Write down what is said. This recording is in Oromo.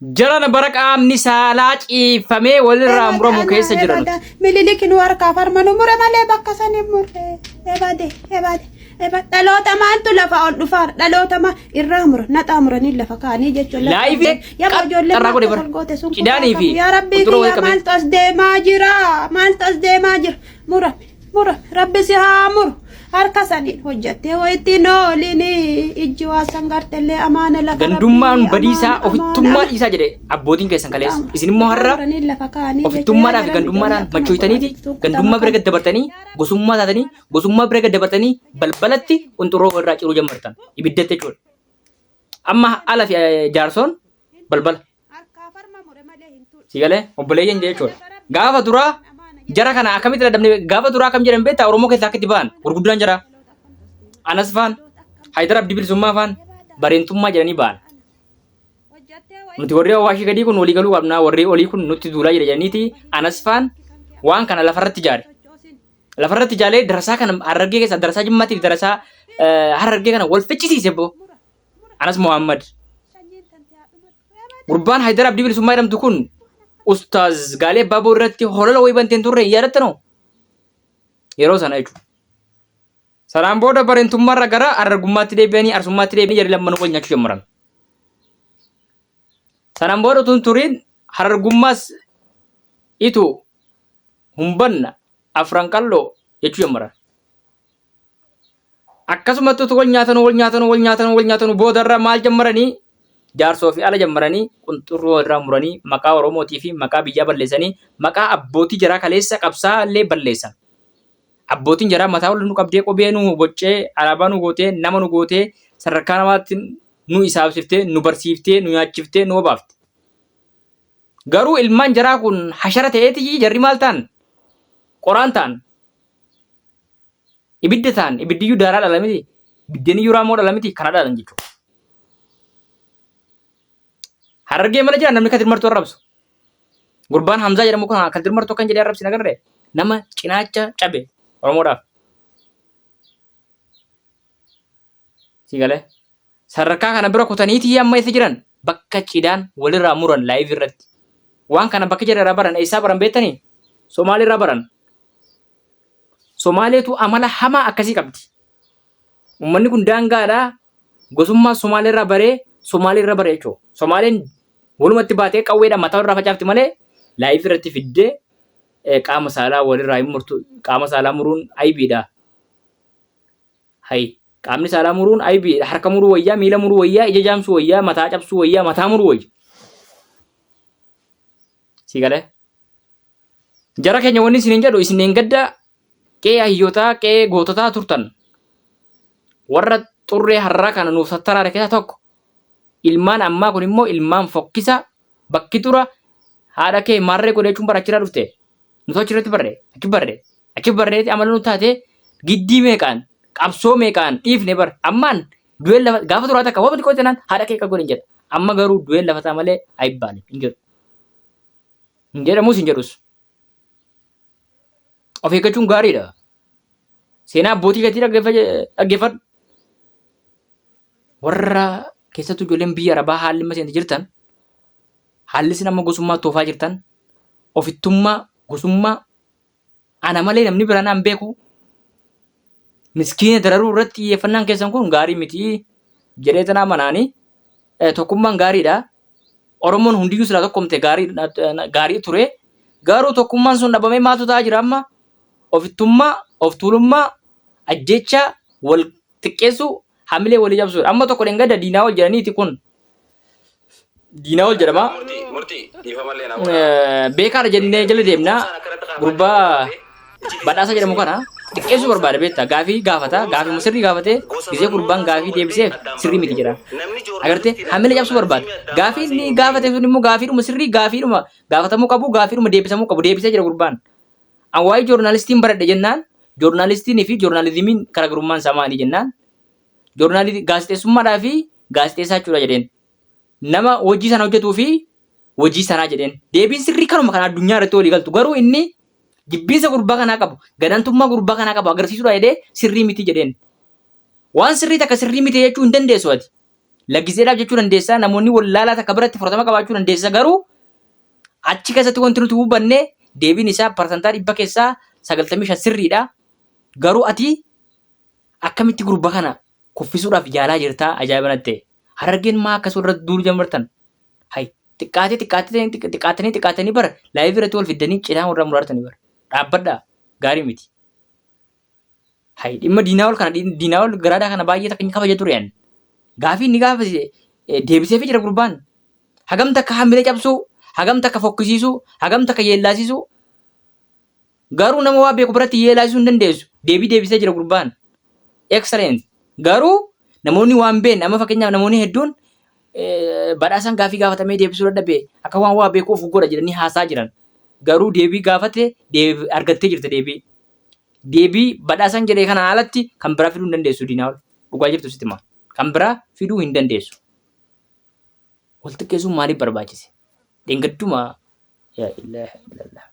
Jarana bara qaamni saalaa ciiffamee walirraa Ebade muramu ana keessa jira ebada nuti. Mililik nu harkaaf harma nu mure malee bakka san hin murre. Ebade ebade ebade dhaloota maaltu lafa ol dhufaar dhaloota ma irraa mura naxaa muranii lafa kaanii jechuun lafa ol Laayivii deema. Yaboo ijoollee xarraa godhe maaltu bara. ol goote sun kutaa Cidaanii qabu fi yaa rabbii qunxuroo wal kiyya qabee. maaltu as deemaa jira maaltu as deemaa jira murame. Murame rabbi si haa muru harka saniin hojjattee wayittiin oolini ijji waa san gartellee amaana lafa Gandummaan rabbii badiisaa amaana amaana ofittummaa amaana. dhiisaa jedhe abbootiin keessan kaleessa. Qaama Isin immoo har'a muranii lafa kaa'anii jechuudha yaa ofittummaadhaa fi jaran ijoollee gandummaadhaan akkana godhaa machoytaniiti jirtu kutama gandummaa bira kana. gad dabartanii gosummaa taatanii gosummaa bira gad dabartanii balbalatti qunxurroo irraa ciruu jammartan ibiddatti jechuudha. Amma ala fi jaarsoon balbala. Si galee obboleeyyan jechuudha. Gaafa duraa jara kana akkamitti dadhabne gaafa duraa akkam jedhan beektaa Oromoo keessaa akka itti ba'an gurguddaan jara. Anas faan Haayidar Abdii Bilisummaa faan bareentummaa jedhanii ba'an. Nuti warri Awaashii gadii kun walii galuu qabnaa warri olii kun nutti duulaa jira jedhaniiti Anas faan waan kana lafarratti ijaare. Lafarratti ijaalee darasaa kana Harargee keessaa darasaa Jimmaatiif darasaa Harargee kana wal ficcisiise boo. Anas Muhammad. Gurbaan Haydar Abdii Bilisummaa jedhamtu kun Ustaaz Gaalee Abbaaboo irratti holola wayii banteen turre hin yaadattanoo? Yeroo sana jechuudha. Sanaan booda bareentummaarra gara harargummaatti deebi'anii arsummaatti deebi'anii jarri lammanuu wal nyaachuu jammaran. Sanaan booda utuu hin turiin harargummaas itu humbanna afran qalloo jechuu jammaran. Akkasumatti utuu wal nyaatanuu wal nyaatanuu wal nyaatanuu wal nyaatanuu boodarra maal jammaranii jaarsoo fi ala jammaranii qunxurroo irraa muranii maqaa Oromootii fi maqaa biyyaa balleessanii maqaa abbootii jaraa kaleessa qabsaa illee balleessan. Abbootiin jaraa mataa ol nu qabdee qubee nu boccee alaabaa nu gootee nama nu gootee sadarkaa namaatti nu isaabsiftee nu barsiiftee nu nyaachiftee nu obaafte. Garuu ilmaan jaraa kun hashara ta'eeti jarri maal ta'an qoraan ta'an. Ibidda ta'an ibiddiyyuu daaraa dhala miti. Biddeeniyyuu raamoo dhala miti kana dhalan jechuudha. Harargee mana jira namni Kadir Martuu arrabsu. Gurbaan Hamzaa jedhamu kun Kadir Martuu kan jedhee arrabsi nagarree nama cinaacha cabe Oromoodhaaf. Si galee sadarkaa kana bira kutaniitii amma eessa jiran bakka cidaan walirraa muran laayiv irratti. Waan kana bakka jira irraa baran eessaa baran beektanii? Somaalii irraa baran. Somaaleetu amala hamaa akkasii qabdi. Uummanni kun daangaadha. Gosummaa Somaalee irraa baree Somaalee irra bare jechuudha. Somaaleen walumatti baatee qawweedhaan mataa irraa facaafti malee laayiv irratti fiddee qaama saalaa walirraa hin murtu. Qaama saalaa muruun aybiidha. Hay qaamni saalaa muruun aybiidha. Harka muruu wayyaa, miila muruu wayyaa, ija jaamsuu wayyaa, mataa cabsuu wayyaa, mataa muruu wayya. Si galee? Jara keenya wanni isiniin jedhu isin dheengadda qe'ee hayyootaa qe'ee goototaa turtan. Warra xurree har'aa kana nuuf sattaraare keessaa tokko. Ilmaan ammaa kun immoo ilmaan fokkisa bakki tura haadha kee maarree godhe jechuun bara achirraa dhufte. Nuti achirratti barre achi barre achi barreeti amala nu taate giddii meeqaan qabsoo meeqaan dhiifne bar ammaan du'een lafa gaafa turaa takka wabni qote naan haadha kee qagoon hin jedha. Amma garuu du'een lafa ta'a malee ayibbaane hin jedhu. Hin jedhamus hin jedhus. Of eeggachuun gaariidha. Seenaa abbootii keetii dhaggeeffadhu. Warra keessattuu ijoolleen biyya Arabaa haalli amma isin jirtan, haalli isin amma gosummaa toofaa jirtan, ofittummaa, gosummaa, ana malee namni biraa naan beeku, miskiina dararuu irratti xiyyeeffannaan keessan kun gaarii miti jedhee tanaa manaanii tokkummaan gaariidha. Oromoon hundiyyuu silaa tokkomte gaarii gaarii ture. Garuu tokkummaan sun dhabamee maaltu ta'aa jira amma? Ofittummaa, of tuulummaa, ajjeechaa, wal xiqqeessuu, hamilee walii cabsuudha. Amma tokko dheengadda diinaa ol jedhaniiti kun. Diinaa ol jedhama. Murtii, murtii, dhiifama illee naa godhaa. Beekaadha jennee jala deemna. Isaan akkanatti kaafaa Gurbaa jirtu badhaasa jedhamu kana xiqqeessuu barbaada beektaa gaafii gaafata gaafii sirrii gaafatee gisee gurbaan gaafii deebiseef sirrii miti jedha agartee hamilee cabsuu barbaada gaafii inni gaafate sun immoo gaafiidhuma sirrii gaafiidhuma gaafatamuu qabu gaafiidhuma deebisamuu qabu deebisee jira gurbaan an waa'ee joornaalistiin baradhe jennaan joornaalistiin fi joornaalizimiin garaagarummaan isaa maali jennaan joornaali gaazexeessummaadhaa fi gaazexeessaa jechuudha jedheen nama hojii sana hojjetuu fi hojii sanaa jedheen. Deebiin sirrii kanuma kan addunyaa irratti walii galtu. Garuu inni jibbiinsa gurbaa kanaa qabu, gadantummaa gurbaa kanaa qabu agarsiisuudha jedhee sirrii miti jedheen. Waan sirrii takka sirrii miti jechuu hin dandeessu ati. Laggiseedhaaf jechuu dandeessa. Namoonni wallaalaa takka biratti fudhatama qabaachuu dandeessa. Garuu achi keessatti wanti nuti hubanne deebiin isaa 100% keessaa 95 sirriidha. Garuu ati akkamitti gurba kana kuffisuudhaaf yaalaa jirtaa ajaa'iba natti ta'e. Harargeen maa akkas walirratti duuluu jammartan? Hay xiqqaatee xiqqaatee xiqqaatanii xiqqaatanii bara live irratti wal fiddanii cinaa warra muraartanii bara. Dhaabbadhaa gaarii miti. Hay dhimma diinaa ol kana diinaa ol garaadaa kana baay'ee takka kabaja ture ani. Gaafii inni gaafate deebiseefii jira gurbaan. Hagam takka hamilee cabsuu, hagam takka fokkisiisuu, hagam takka yeellaasisuu. Garuu nama waa beeku biratti yeellaasisuu hin dandeessu. Deebii deebisee jira gurbaan. Excellent. Garuu namoonni waan beekne amma fakkeenyaaf namoonni hedduun badhaasaan gaafii gaafatamee deebisuu dadhabe akka waan waa beekuuf godha jedhanii haasaa jiran. Garuu deebii gaafate argattee jirta deebii. Deebii badhaasaan jedhee kana alatti kan biraa fiduu hin dandeessu diinaa ol. Dhugaa jirtu sitti hima. Kan biraa fiduu hin dandeessu. Wal xiqqeessuun maaliif barbaachise? Dheengadduma yaa ilaaha illallah.